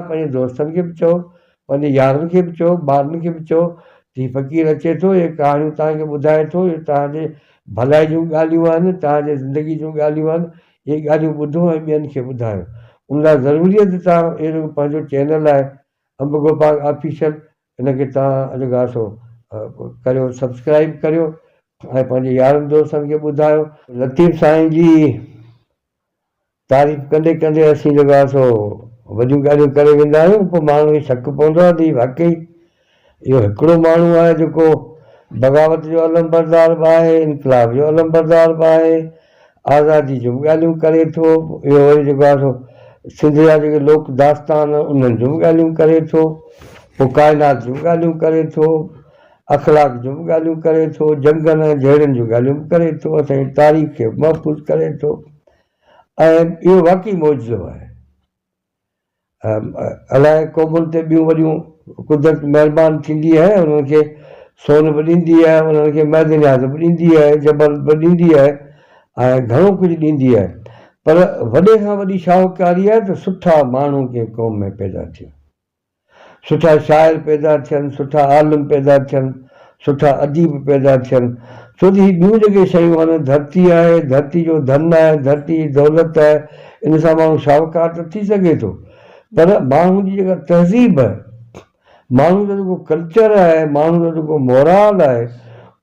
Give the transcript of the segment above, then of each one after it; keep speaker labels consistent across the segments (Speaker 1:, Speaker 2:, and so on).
Speaker 1: پنهنجي دوستن کي به چئو، پنهنجي يارن کي به چئو، ٻارن کي به چئو ته هي فقير اچي ٿو، اهي ڪهاڻيون توهان کي ٻڌائي ٿو، اهي توهان جي ڀلائي جون ڳالهيون آهن، توهان جي زندگي جون ڳالهيون آهن، اهي ڳالهيون ٻڌو ۽ ٻين کي ٻڌايو. ان لاء ضروري آهي ته توهان اهو جيڪو پنهنجو چينل آهي انب گوپانگ آفيشل ان کي توهان جيڪو آهي سو ڪريو سبسڪرائيب ڪريو ۽ پنهنجي يارن دوستن کي ٻڌايو. لطيف سائين جي تعريف ڪندي ڪندي اسين جيڪو آهي سو وڏيون ڳالهيون ڪري ويندا آهيون پوء ماڻهن کي شڪ پوندو آهي ته هي واقعي اهو هڪڙو ماڻهو آهي جيڪو بغاوت جو علمبردار به آهي انقلاب جو علمبردار به آهي آزادي جون به ڳالهيون ڪري ٿو اهو وري جيڪو آهي سو سنڌ جا جيڪي لوڪ داستان انهن جون به ڳالهيون ڪري ٿو پوء ڪائنات جون به ڳالهيون ڪري ٿو اخلاق جون به ڳالهيون ڪري ٿو جنگن ۽ جهيڙن جون ڳالهيون به ڪري ٿو اسان جي تاريخ کي به محفوظ ڪري ٿو ۽ اهو واقعي معجزو آهي. الائي قومن تي ٻيون وڏيون قدرت مهربان ٿيندي آهي انهن کي سون به ڏيندي آهي انهن کي معدنيات به ڏيندي آهي جبل به ڏيندي آهي ۽ گهڻو ڪجهه ڏيندي آهي پر وڏي کان وڏي شاهوڪاري آهي ته سٺا ماڻهو ڪنهن قوم ۾ پيدا ٿين. سٺا شاعر پيدا ٿين، سٺا عالم پيدا ٿين، سٺا اديب پيدا ٿين، ڇو ته هي ٻيون جيڪي شيون آهن، ڌرتي آهي، ڌرتي جو ڌن آهي، ڌرتي جي دولت آهي، ان سان ماڻهو شاهوڪار ته ٿي سگهي ٿو، پر ماڻهو جي جيڪا تهذيب آهي، ماڻهو جو جيڪو ڪلچر آهي، ماڻهو جو جيڪو مورال آهي،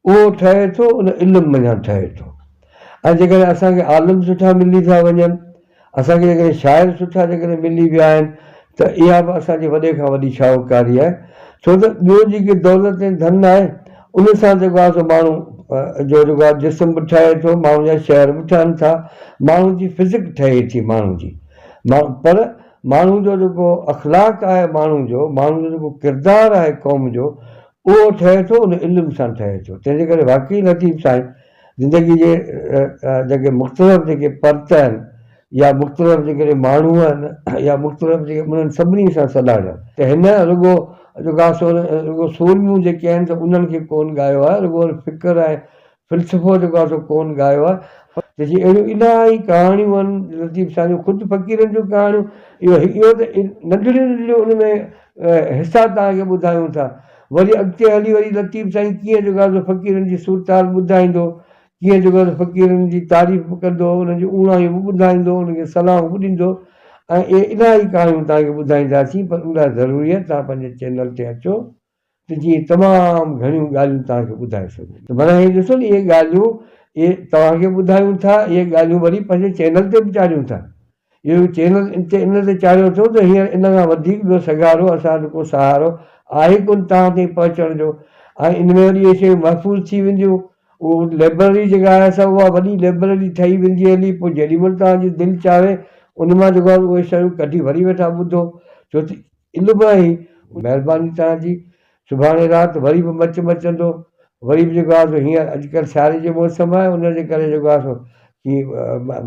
Speaker 1: اهو ٺهي ٿو ان علم منجهان ٺهي ٿو ۽ جيڪڏهن اسان کي عالم سٺا ملي ٿا وڃن، اسان کي جيڪڏهن شاعر سٺا جيڪڏهن ملي ويا آهن ته اها به اسان جي وڏي کان وڏي شاهوڪاري آهي ڇو ته ٻيو جيڪي دولت ۽ ڌن آهي ان سان جيڪو آهي سو ماڻهو جو جيڪو آهي جسم به ٺهي ٿو ماڻهو جا شهر به ٺهن ٿا ماڻهو جي فزڪ ٺهي ٿي ماڻهو جي پر ماڻهو جو جيڪو اخلاق آهي ماڻهو جو ماڻهو جو جيڪو ڪردار آهي قوم جو اهو ٺهي ٿو ان علم سان ٺهي ٿو تنهن جي ڪري واقعي لطيف سائين زندگي جي جيڪي مختلف جيڪي پرت آهن يا مختلف جيڪڏهن ماڻهو آهن يا مختلف جيڪي انهن سڀني سان سڏاڻيل ته هن رڳو جيڪو آهي سو رڳو سورميون جيڪي آهن ته انهن کي ڪونه ڳايو آهي رڳو فڪر ۽ فلسفو جيڪو آهي سو ڪونه ڳايو آهي ته جي اهڙيون الاهي ڪهاڻيون آهن لطيف سائين جون خود فقيرن جون ڪهاڻيون اهو اهو ته ننڍڙيون ننڍڙيون ان ۾ حصا توهان کي ٻڌايون ٿا. وري اڳتي هلي وري لطيف سائين ڪيئن جيڪو آهي سو فقيرن جي صورتحال ٻڌائيندو، ڪيئن جيڪو آهي سو فقيرن جي تعريف به ڪندو، انهن جون اوڻايون به ٻڌائيندو، انهن کي صلاحون به ڏيندو ۽ اهي الاهي ڪهاڻيون توهان کي ٻڌائينداسين پر ان لاء ضروري آهي توهان پنهنجي چينل تي اچو ته جيئن تمام گهڻيون ڳالهيون توهان کي ٻڌائي سگهون. ته معنيٰ هي ڏسو نه اهي ڳالهيون اهي توهان کي ٻڌايون ٿا، اهي ڳالهيون وري پنهنجي چينل تي به چاڙهيون ٿا. اهو چينل تي ان تي چاڙهيو اٿئون ته هينئر ان کان وڌيڪ ٻيو سگهارو اسان وٽ ڪو سهارو آهي ڪونه توهان تائين پهچڻ جو ۽ ان ۾ وري اهي شيون محفوظ ٿي وينديون اهو لئبرري جيڪا آهي سا اها وڏي لئبرري ٺهي ويندي هلي پوء جيڏي مهل توهان جي دل چاهي ان مان جيڪو آهي اهي شيون ڪڍي وري ويٺا ٻڌو ڇو ته علم آهي. مهرباني توهان جي. سڀاڻي رات وري به مچ مچندو. وري به جيڪو آهي سو هينئر اڄڪلهه سياري جي موسم آهي ان جي ڪري جيڪو آهي سو ڪي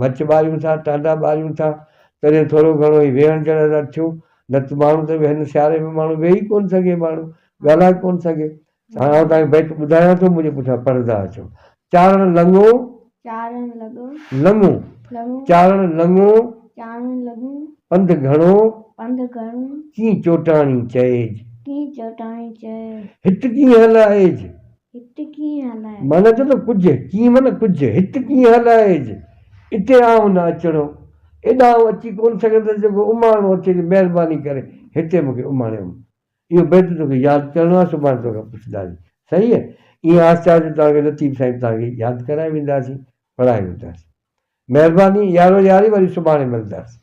Speaker 1: مچ ٻاريون ٿا ٽانڊا ٻاريون ٿا تڏهن ٿورو گهڻو هي ويهڻ جهڙا ٿا ٿيون نه ته ماڻهو ته هن سياري ۾ ماڻهو ويهي ڪونه سگهي ماڻهو ڳالهائي ڪونه سگهي. هاڻ آئون توهان کي بيت ٻڌايان ٿو منهنجي پٺيان پڙهندا اچو. چارڻ لڱو.
Speaker 2: چارڻ لڳو.
Speaker 1: لڱو.
Speaker 2: لڱو.
Speaker 1: چارڻ لڱو.
Speaker 2: چارڻ لڳو.
Speaker 1: پنڌ گهڻو.
Speaker 2: پنڌ گهڻو.
Speaker 1: ڪيئن چوٽاڻي چئيج.
Speaker 2: ڪيئن چوٽاڻي چئيج.
Speaker 1: هت ڪيئن هلائيج.
Speaker 2: هت ڪيئن هلائيج.
Speaker 1: معنيٰ چئو ته ڪجهه، ڪيئن معنيٰ ڪجهه، هت ڪيئن هلائيج. اتي آئون نه اچڻو. ايڏانهن آئون اچي ڪونه سگهندس جيڪو اماڻڻو اٿئي ته مهرباني ڪري هتي مون کي اماڻيو. اهو بيت توکي ياد ڪرڻو آهي سڀاڻي توکان پڇنداسين صحيح آهي ائين آهستي آهستي توهان کي لطيف سائين توهان کي ياد ڪرائي وينداسين پڙهائي وينداسين مهرباني يارو ياري وري سڀاڻي ملنداسين.